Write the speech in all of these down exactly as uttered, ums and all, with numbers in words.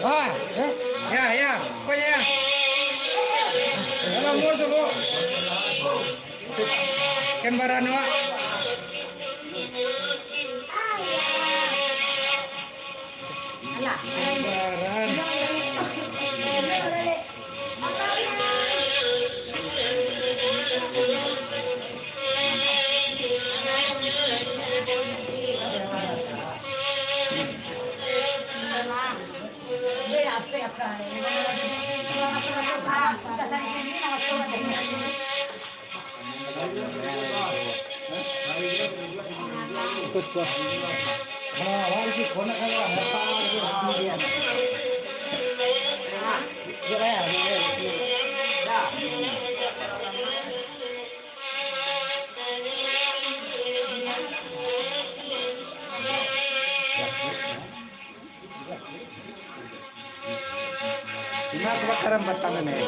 Ah, eh? Ya, ya, kok ya? Kalau mau sebut. Kembaran, Wak. Kembaran. Nah, kebakaran batang ni. Nah,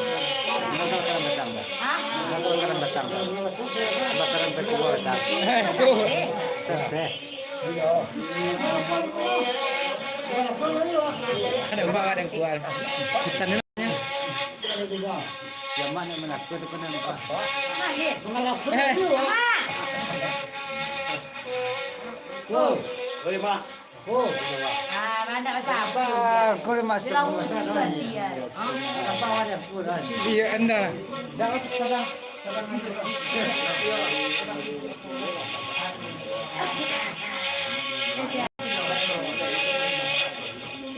kebakaran batang dah. Hah? Nah, kebakaran batang dah. Kebakaran batang dah. Eh, tuh. Sate. Ada ubah, ada yang kuat. Kita ni lah, ya. Yang mana, mana? Aku tu kena nampak. Eh. Mak. Oh. Oi, Mak. Oh. Ah, mana sabar. Kau dah masuk. Dia laus hati ya. Apa ada kurang? Iya, anda. Dah sadang, sadang masuk.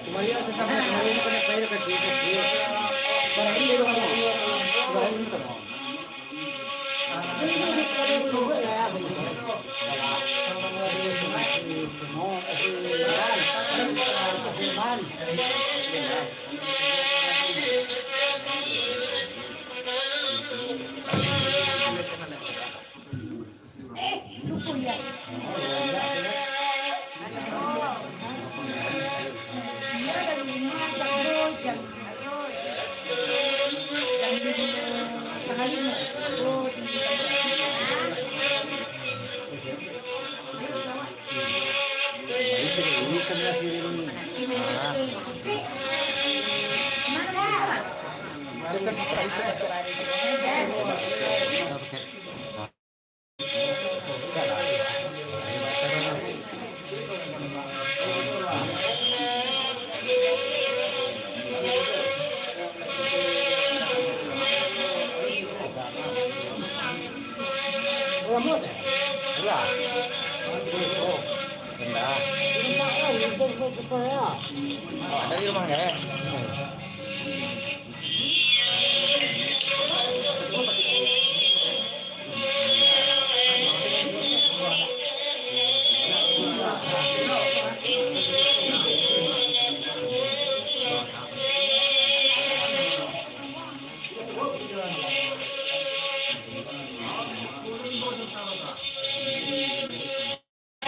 Kemarin sesama kemarin kena bayar gaji, gaji. Barang ini dulu kamu. Barang ini dulu. Eh, lupa ya. Iya, dari rumah jam dua, jam, jam lima, setengah lima. Oh, di Ini sebelah sini ni. Mana, Mas? Kita suka itu, suka. Alah. Indah. Oh, dari rumah ya?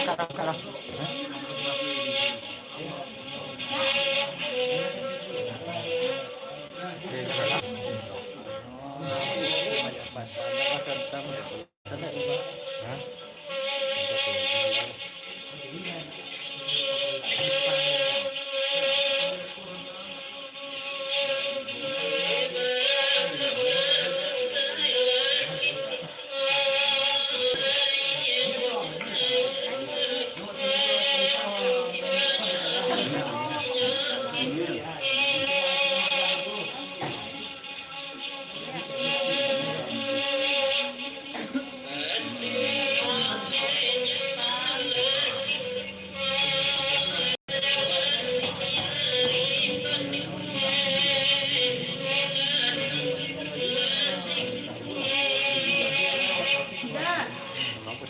Kalau, kalau. Oke, salah. Banyak pasal, pasal tamu. Hah?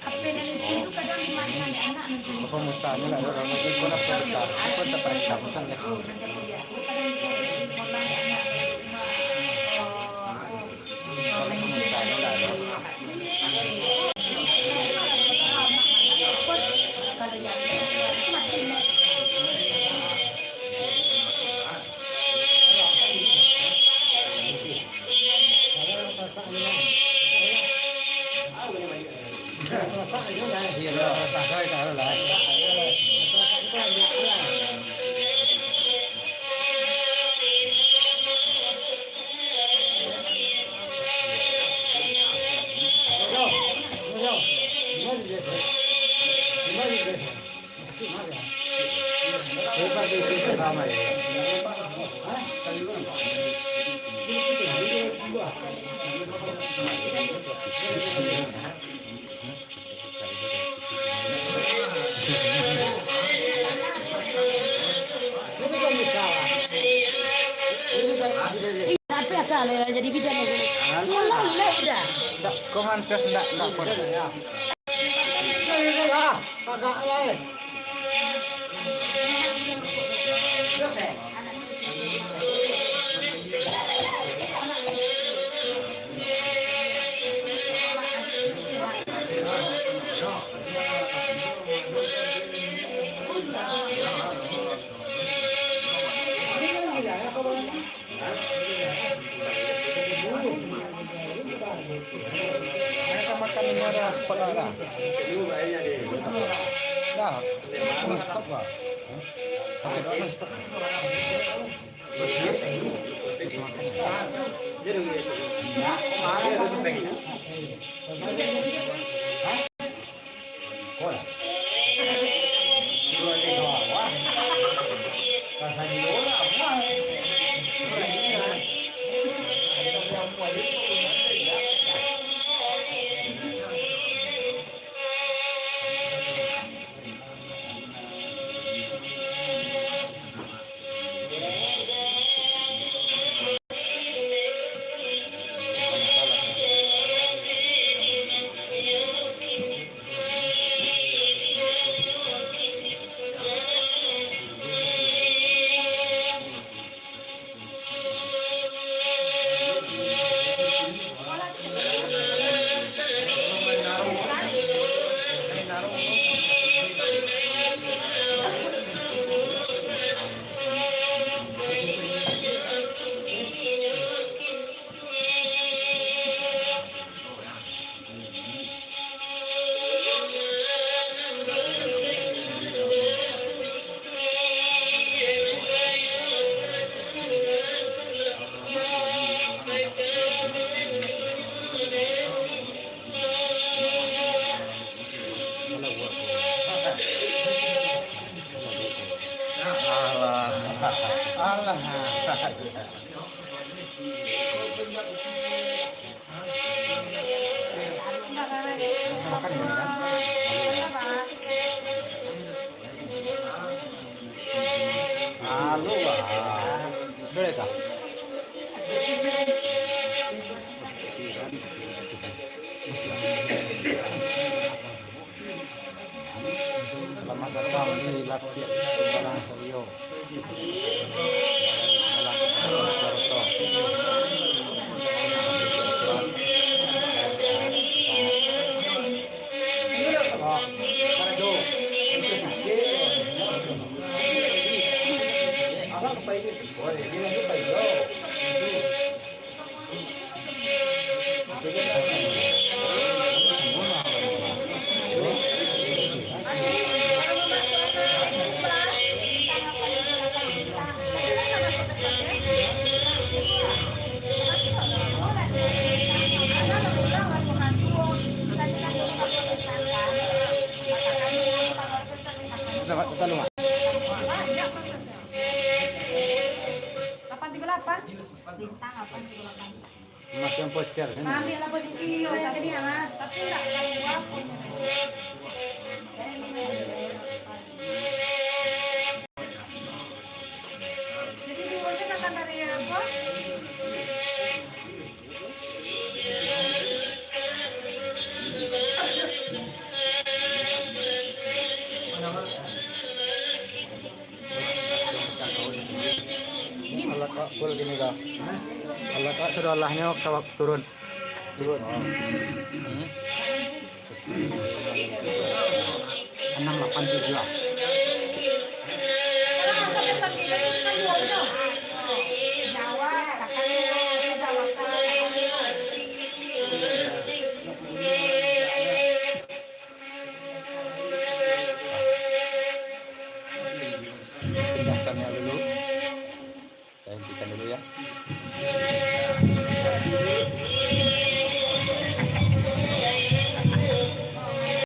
Apa nan itu tu kadang dimainkan dek anak nanti. Apa mutanyo lah, orang lagi kau nak tahu tak? Kau tak pernah tahu kan? Oh, nanti aku biasa. Kadang bisa disolah dek anak. Oh, oh. Kalau mutanyo lah, ada. Kalau yang itu mati lah. Iya, kalau tak ada, tak ada lah. Tapi akal lah jadi bidan ni. Mulai lah udah. Tak, kau mantas ndak, ndak pun. Ada kan makan ini ada spot lah dah. Dah, belum stop lah. Oke, dah belum stop. Alah. Alah. Makan ini kan? Halo, Bang. Boleh kah? Selamat datang di Lapiak Sumbalang Saiyo. Sumbalang Kacamatan Sumbaroto. Masih siap-siap. Ya, siap. Sini lah, Pak. Mana jauh? Itu pikir. Abang kepai itu. Oh, dia lagi pai jauh. Lapan tiga lapan. Bintang lapan tiga lapan. Masih yang voucher, kan? Ambil lah posisi, oh, tapi dia lah. Tapi nggak tahu apa ini. Jadi, dua saya datang dari apa? Alah, Kak, full gini, Kak. Alah, Kak, sudah alahnyo, Kak, turun. Turun. Hmm. Enam lapan tujuh, ah. Pindah channel dulu.